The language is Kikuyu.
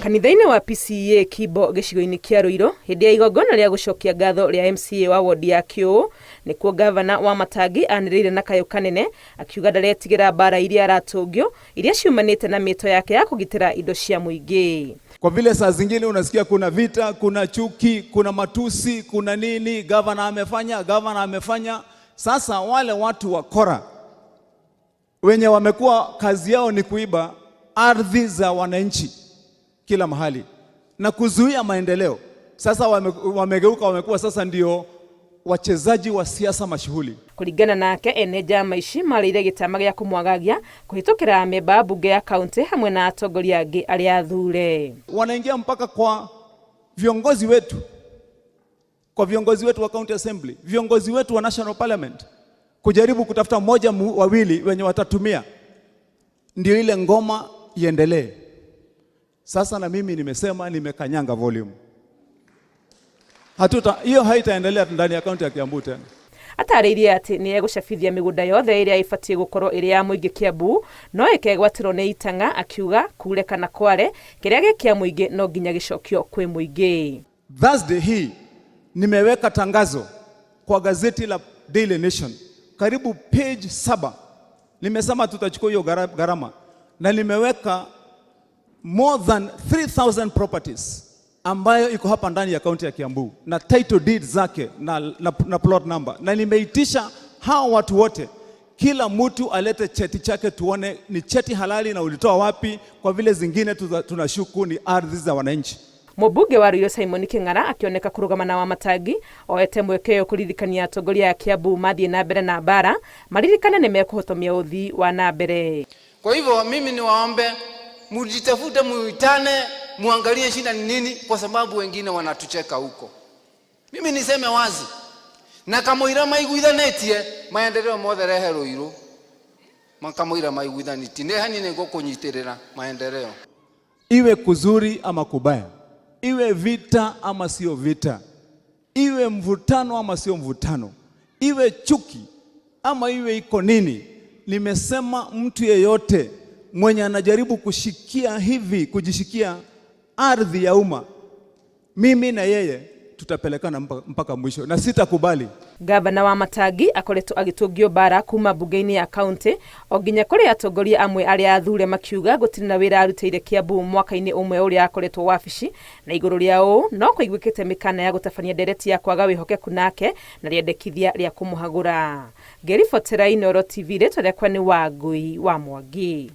Kanitha-inĩ wa PCEA Kimbo gĩcigo-inĩ kĩa Ruiru hĩndĩ ya igongona rĩa gũcokia ngatho rĩa MCA wa wodi ya Kĩũũ nĩkuo ngavana Wamatangi anĩrĩire na kayũ kanene akiuga ndaretigĩra mbara iria aratũngio iria ciumanĩte na mĩto yake ya kũgitĩra indo cia mũingĩ. Kwa vile saa zingine unasikia kuna vita, kuna chuki, kuna matusi, kuna nini, gavana amefanya, gavana amefanya. Sasa wale watu wakora wenye wamekuwa kazi yao ni kuiba ardhi za wananchi kila mahali na kuzuia maendeleo, sasa wamegeuka, wamekuwa sasa ndio wachezaji wa siasa mashuhuli. Kũringana nake, ene njama ici marĩire gĩtama gĩa kũmwagagia kũhĩtũkĩra amemba a mbunge ya kaunti hamwe na atongoria angĩ arĩa athure. Wanaingia mpaka kwa viongozi wetu, kwa viongozi wetu wa county assembly, viongozi wetu wa national parliament, kujaribu kutafuta mmoja wawili wenye watatumia ndio ile ngoma iendelee. Sasa na mimi nimesema nimekanyanga volume. Hatuta, hiyo haitaendelea ndani ya kaunti ya Kiambu tena. Atarĩirie atĩ nĩ egũcabithia mĩgũnda yothe ĩrĩa ĩbatiĩ gũkorwo ĩrĩ ya mũingĩ Kiambu no ĩkegwatĩrwo nĩ itang'a, akiuga kure kana kware kĩrĩa gĩ kĩa mũingĩ no nginya gĩcokio kwĩ mũingĩ. Thursday hii nimeweka tangazo kwa gazeti la Daily Nation karibu page 7. Nimesema tutachukua hiyo gharama na nimeweka more than 3000 properties ambayo iko hapa ndani ya kaunti ya Kiambu na title deed zake na plot number, na nimeitisha hawa watu wote, kila mtu alete cheti chake tuone ni cheti halali na ulitoa wapi, kwa vile zingine tunashuku ni ardhi za wananchi. Mũmbunge wa Ruiru Simon King'ara akĩoneka kũrũgama na Wamatangi oete mweke ũyũ kũririkania atongoria a Kiambu mathiĩ na mbere na mbara maririkane nĩ mekũhotomia ũthii wa na mbere. Kwa hivyo mimi niwaombe mujitafute, muitane, muangalie shida ni nini, kwa sababu wengine wanatucheka huko. Mimi niseme wazi, na kamũira maiguithanĩtie maendeleo mothe rehe Ruiru, makamũira maiguithanĩtie nĩ hanini ngũkũnyitĩrĩra maendeleo. Iwe kuzuri ama kubaya, iwe vita ama sio vita, iwe mvutano ama sio mvutano, iwe chuki ama iwe iko nini, nimesema mtu yeyote mwenye anajaribu kushikia hivi, kujishikia ardhi ya umma, mimi na yeye tutapelekana mpaka mwisho na sitakubali. Gavana Wamatangi akoretwo agĩtũngio mbara kuma mbunge-inĩ ya kaunti o nginya kũrĩ atongoria amwe arĩa athure makiuga gũtirĩ na wĩra arutĩire Kiambu mwaka-inĩ ũmwe ũrĩa akoretwo wabici, na igũrũ rĩa ũũ no kũiguĩkĩte mĩkana ya gũtabania ndereti ya kwaga wĩhokeku nake na rĩendekithia rĩa kũmũhagũra. Ngĩribotera Inooro TV, rĩtwa rĩakwa nĩ Wangui wa Mwangi.